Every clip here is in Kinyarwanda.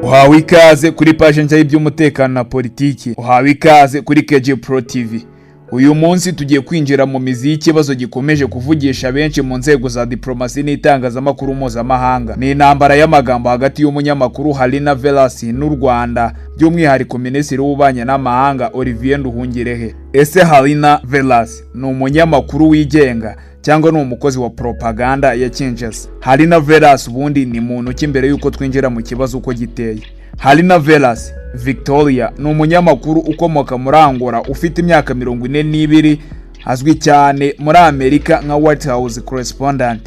Uhawe ikaze kuri paje nshya y'iby'umutekano na politiki. Uhawe ikaze kuri KG Pro TV. Uyu munsi tugiye kwinjira mu mizi y'ikibazo gikomeje kuvugisha benshi mu nzego za diplomasi n'itangazamakuru mpuzamahanga. Ni intambara y'amagambo hagati y'umunyamakuru Halina Velas n'u Rwanda, by'umwihariko Minisitiri w'Ububanyi n'Amahanga Olivier Nduhungirehe. Ese Halina Velas ni umunyamakuru wigenga cyangwa ni umukozi wa propaganda ya Kinshasa? Halina Velas ubundi ni muntu ki, mbere y'uko twinjira mu kibazo uko giteye? Halina Velas Victoria ni umunyamakuru ukomoka muri Angola, ufite imyaka 42, azwi cyane muri Amerika nka White House correspondent,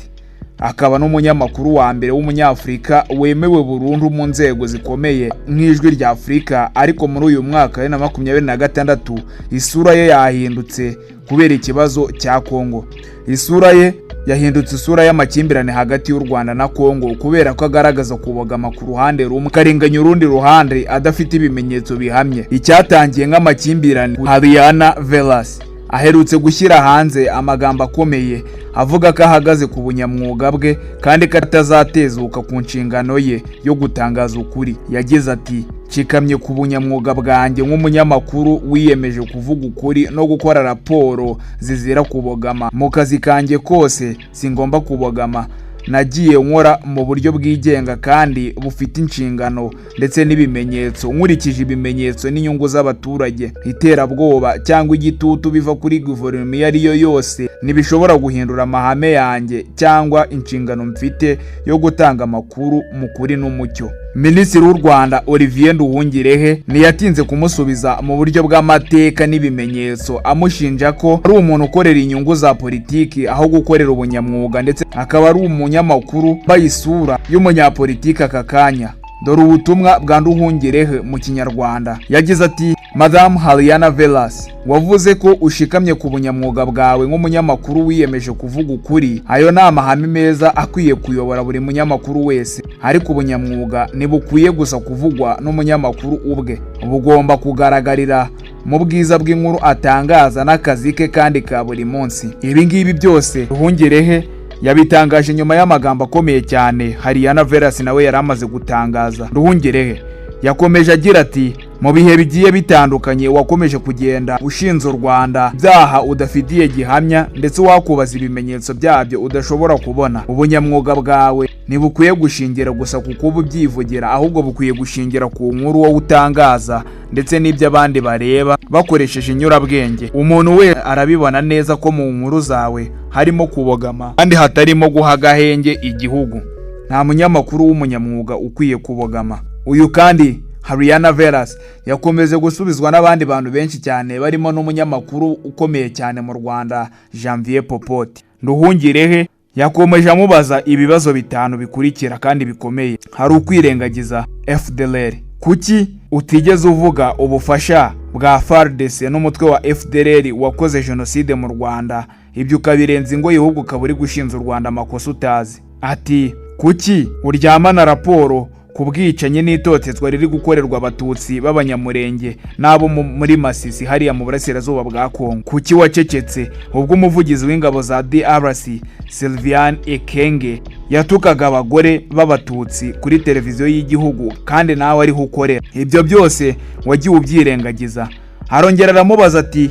akaba n'umunyamakuru wa mbere w'Umunyafurika wemewe burundu mu nzego zikomeye nk'Ijwi rya Afurika. Ariko muri uyu mwaka wa 2026 isura ye yahindutse kubera ikibazo cya Kongo. Isura ye yahindutse isura y'amakimbirane hagati y'u Rwanda na Kongo, kubera ko agaragaza kubogama ku ruhande rumwe, akarenganya urundi ruhande adafite ibimenyetso bihamye. Icyatangiye nk'amakimbirane, Hariana Velas aherutse gushyira hanze amagambo akomeye avuga ko ahagaze ku bunyamwuga bwe kandi ko atazatezuka ku nshingano ye yo gutangaza ukuri. Yagize ati: "Nshikamye ku bunyamwuga bwanjye nk'umunyamakuru wiyemeje kuvuga ukuri no gukora raporo zizira kubogama. Mu kazi kanjye kose singomba kubogama. Nagiye nkora mu buryo bwigenga kandi bufite inshingano ndetse n'ibimenyetso, nkurikije ibimenyetso n'inyungu z'abaturage. Iterabwoba cyangwa igitutu biva kuri guverinoma iyo ari yo yose ntibishobora guhindura amahame yanjye cyangwa inshingano mfite yo gutanga amakuru mu kuri n'umucyo." Minisitiri w'u Rwanda Olivier Nduhungirehe ntiyatinze kumusubiza mu buryo bw'amateka n'ibimenyetso, amushinja ko ari umuntu ukorera inyungu za politiki aho gukorera ubunyamwuga, ndetse akaba ari umunyamakuru wambaye isura y'umunyapolitiki aka kanya. Dore ubutumwa bwa Nduhungirehe mu Kinyarwanda. Yagize ati: "Madamu Hariana Velas, wavuze ko ushikamye ku bunyamwuga bwawe nk'umunyamakuru wiyemeje kuvuga ukuri. Ayo ni amahame meza akwiye kuyobora buri munyamakuru wese, ariko ubunyamwuga ntibukwiye gusa kuvugwa n'umunyamakuru ubwe. Bugomba kugaragarira mu bwiza bw'inkuru atangaza n'akazi ke kandi ka buri munsi." Ibi ngibi byose Nduhungirehe yabitangaje nyuma y'amagambo akomeye cyane Hariana Velas nawe yari amaze gutangaza. Nduhungirehe yakomeje agira ati: "Mu bihe bigiye bitandukanye wakomeje kugenda ushinze u Rwanda byaha udafitiye gihamya, ndetse wakubaza ibimenyetso byabyo udashobora kubona. Ubunyamwuga bwawe ntibukwiye gushingira gusa ku kuba ubyivugira, ahubwo bukwiye gushingira ku nkuru wowe utangaza ndetse n'ibyo abandi bareba bakoresheje inyurabwenge. Umuntu we arabibona neza ko mu nkuru zawe harimo kubogama kandi hatarimo guha agahenge igihugu. Nta munyamakuru w'umunyamwuga ukwiye kubogama." Uyu kandi Hariana Velas yakomeje gusubizwa n'abandi bantu benshi cyane, barimo n'umunyamakuru ukomeye cyane mu Rwanda, Janvier Popote. Nduhungirehe yakomeje amubaza ibibazo bitanu bikurikira kandi bikomeye. Hari ukwirengagiza FDLR. Kuki utigeze uvuga ubufasha bwa FARDC n'umutwe wa FDLR wakoze jenoside mu Rwanda, ibyo ukabirenza ingoyi, ahubwo ukaba uri gushinja u Rwanda amakosa utazi? Ati: "Kuki uryamana raporo ku bwicanyi n'itotezwa riri gukorerwa Abatutsi b'Abanyamurenge n'abo muri Masisi hariya mu burasirazuba bwa Kongo? Kuki wacecetse ubwo umuvugizi w'ingabo za DRC Sylvain Ekenge yatukaga abagore b'Abatutsi kuri televiziyo y'igihugu kandi nawe ariho ukorera? Ibyo byose wagiye ubyirengagiza." Arongera aramubaza ati: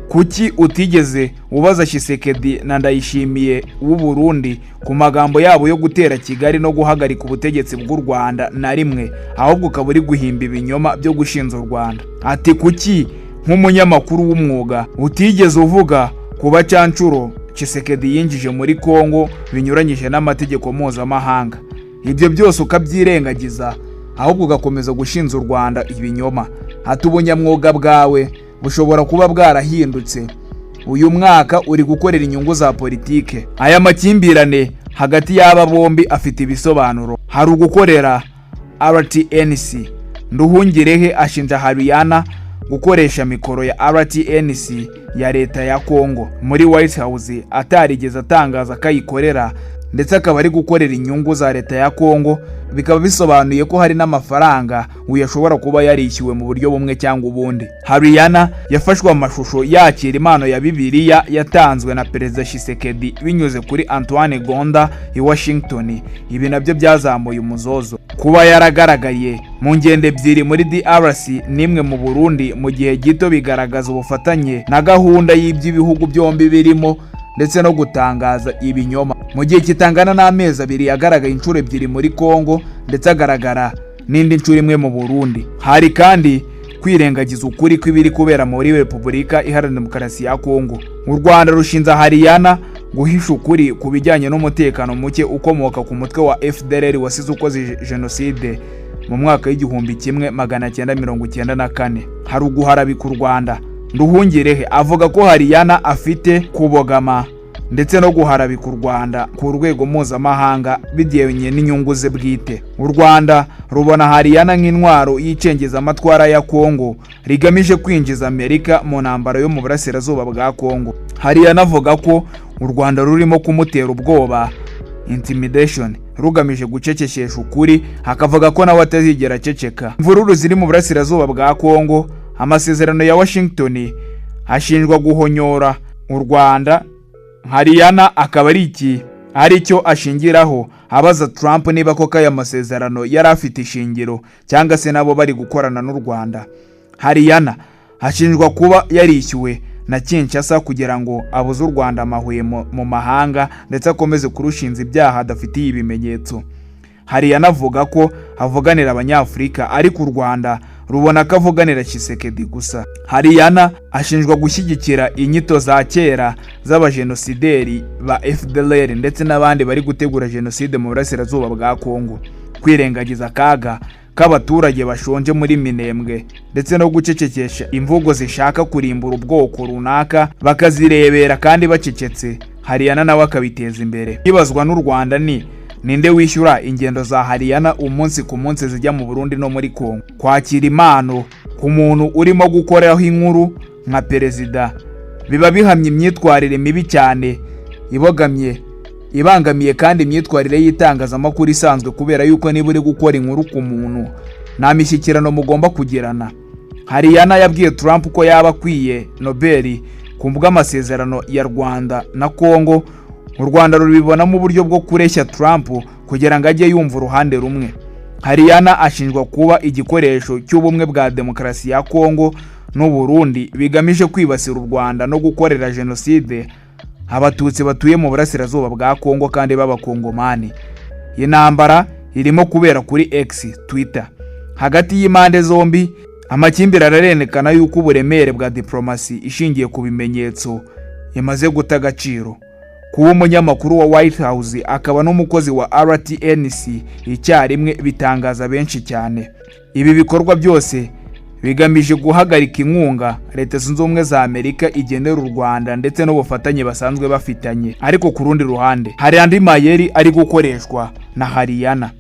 "Kuki utigeze ubaza Tshisekedi na Ndayishimiye w'u Burundi ku magambo yabo yo gutera Kigali no guhagarika ubutegetsi bw'u Rwanda na rimwe, ahubwo ukaba uri guhimba ibinyoma byo gushinja u Rwanda?" Ati: "Kuki nk'umunyamakuru w'umwuga utigeze uvuga ku bacancuro Tshisekedi yinjije muri Kongo binyuranyije n'amategeko mpuzamahanga, ibyo byose ukabyirengagiza, ahubwo ugakomeza gushinja u Rwanda ibinyoma?" Ati: "Ubunyamwuga bwawe bushobora kuba bwarahindutse uyu mwaka, uri gukorera inyungu za politike." Aya makimbirane hagati y'aba bombi afite ibisobanuro. Hari ugukorera RTNC. Nduhungirehe ashinja Hariana gukoresha mikoro ya RTNC ya leta ya Congo muri White House atarigeze atangaza ko ayikorera. Ndetse akaba ari gukorera inyungu za leta ya Kongo, bikaba bisobanuye ko hari n'amafaranga uyu ashobora kuba yarishyuwe mu buryo bumwe cyangwa ubundi. Hariyana yafashwe amashusho yakira impano ya Bibiliya yatanzwe na Perezida Tshisekedi binyuze kuri Antoine Gonda i Washington. Ibi nabyo byazamuye umuzozo. Kuba yaragaragaye mu ngendo ebyiri muri DRC n'imwe mu Burundi mu gihe gito bigaragaza ubufatanye na gahunda y'iby'ibihugu byombi birimo, ndetse no gutangaza ibinyoma. Mu gihe kitangana n'amezi 2 yagaragaye inshuro ebyiri muri Kongo, ndetse agaragara n'indi nshuro imwe mu Burundi. Hari kandi kwirengagiza ukuri kw'ibiri kubera muri Repubulika Iharanira Demokarasi ya Kongo. U Rwanda rushinja Hariyana guhisha ukuri ku bijyanye n'umutekano muke ukomoka ku mutwe wa FDLR wasize ukoze jenoside mu mwaka w'1994. Hari uguharabika u Rwanda. Nduhungirehe avuga ko Hariyana afite kubogama ndetse no guharabika u Rwanda ku rwego mpuzamahanga bigendanye n'inyungu ze bwite. U Rwanda rubona Hariyana nk'intwaro y'icengezamatwara ya Kongo rigamije kwinjiza Amerika mu ntambara yo mu burasirazuba bwa Kongo. Hariyana avuga ko u Rwanda rurimo kumutera ubwoba, intimidation, rugamije gucecekesha ukuri, akavuga ko nawe atazigera aceceka. Imvururu ziri mu burasirazuba bwa Kongo, amasezerano ya Washington ashinjwa guhonyora u Rwanda. Hariyana akaba ari iki ari cyo ashingiraho abaza Trump niba koko aya masezerano yari afite ishingiro cyangwa se nabo bari gukorana n'u Rwanda. Hariyana ashinjwa kuba yarishyuwe na Kinshasa kugira ngo abuze u Rwanda amahwemo mu mahanga, ndetse akomeze kurushinza ibyaha adafitiye ibimenyetso. Hariyana avuga ko avuganira Abanyafurika, ariko u Rwanda rubona ko avuganira Tshisekedi gusa. Hariyana ashinjwa gushyigikira inyito za kera z'abajenosideri ba FDLR ndetse n'abandi bari gutegura jenoside mu burasirazuba bwa Kongo, kwirengagiza akaga k'abaturage bashonje muri Minembwe, ndetse no gucecekesha imvugo zishaka kurimbura ubwoko runaka bakazirebera kandi bacecetse. Hariyana nawe akabiteza imbere. Ibazwa n'u Rwanda ni ninde wishyura ingendo za Hariyana umunsi ku munsi zijya mu Burundi no muri Kongo? Kwakira impano ku muntu urimo gukoreraho inkuru nka perezida biba bihamya imyitwarire mibi cyane ibogamye, ibangamiye kandi imyitwarire y'itangazamakuru isanzwe, kubera yuko niba uri gukora inkuru ku muntu nta mishyikirano mugomba kugirana. Hariyana yabwiye Trump ko yaba akwiye Nobel ku bw'amasezerano ya Rwanda na Kongo. U Rwanda rubibonamo uburyo bwo kureshya Trump kugira ngo ajye yumva uruhande rumwe. Hariyana ashinjwa kuba igikoresho cy'ubumwe bwa demokarasi ya Kongo n'u Burundi bigamije kwibasira u Rwanda no gukorera jenoside Abatutsi batuye mu burasirazuba bwa Kongo kandi b'Abakongomani. Iyi ntambara irimo kubera kuri X, Twitter, hagati y'impande zombi. Amakimbirane arerekana yuko uburemere bwa diplomasi ishingiye ku bimenyetso imaze guta agaciro. Kuba umunyamakuru wa White House akaba n'umukozi wa RTNC icyarimwe bitangaza benshi cyane. Ibi bikorwa byose bigamije guhagarika inkunga Leta Zunze Ubumwe za Amerika igenera u Rwanda ndetse n'ubufatanye basanzwe bafitanye. Ariko ku rundi ruhande hari andi mayeri ari gukoreshwa na Hariyana.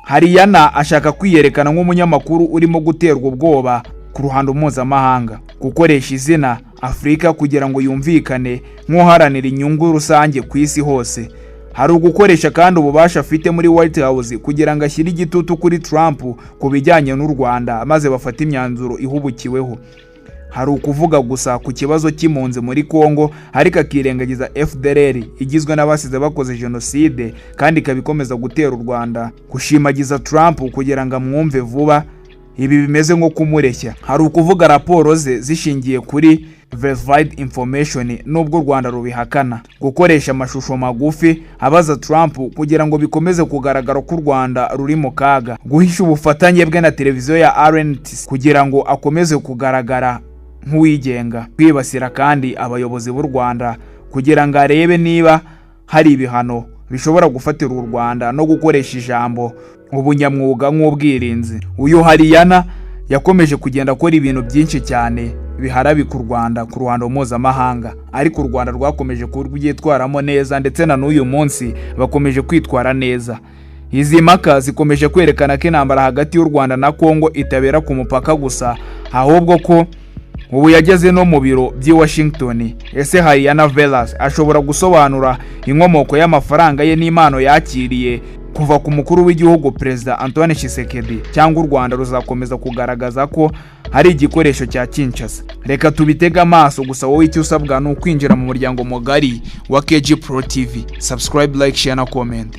Hariyana ashaka kwiyerekana nk'umunyamakuru urimo guterwa ubwoba ku ruhando mpuzamahanga, gukoresha izina Afurika kugira ngo yumvikane nk'uharanira inyungu rusange ku isi hose. Hari ugukoresha kandi ububasha afite muri White House kugira ngo ashyire igitutu kuri Trump ku bijyanye n'u Rwanda, maze bafate imyanzuro ihubukiweho. Hari ukuvuga gusa ku kibazo cy'impunzi muri Congo, ariko akirengagiza FDLR igizwe n'abasize bakoze jenoside kandi ikaba ikomeza gutera u Rwanda, gushimagiza Trump kugira ngo amwumve vuba. Ibi bimeze nko kumureshya. Hari ukuvuga raporo ze zishingiye kuri verified information nubwo u Rwanda rubihakana, gukoresha amashusho magufi abaza Trump kugira ngo bikomeze kugaragara ko u Rwanda ruri mu kaga, guhisha ubufatanye bwe na televiziyo ya RNTC kugira ngo akomeze kugaragara nk'uwigenga, kwibasira kandi abayobozi b'u Rwanda kugira ngo arebe niba hari ibihano bishobora gufatira u Rwanda, no gukoresha ijambo ubunyamwuga nk'ubwirinzi. Uyu Hariyana yakomeje kugenda akora ibintu byinshi cyane biharabika u Rwanda ku ruhando mpuzamahanga, ariko u Rwanda rwakomeje kurwitwaramo neza, ndetse na n'uyu munsi bakomeje kwitwara neza. Izi mpaka zikomeje kwerekana ko intambara hagati y'u Rwanda na Kongo itabera ku mupaka gusa, ahubwo ko Ubu yageze no mu biro by'i Washington. Ese Hariana Velas ashobora gusobanura inkomoko y'amafaranga ye n'impano yakiriye kuva ku mukuru w'igihugu, Perezida Antoine Tshisekedi, cyangwa u Rwanda ruzakomeza kugaragaza ko ari igikoresho cya Kinshasa? Reka tubitege amaso. Gusa wowe icyo usabwa ni ukwinjira mu muryango mugari wa KG Pro TV. Subscribe, like, share na comment.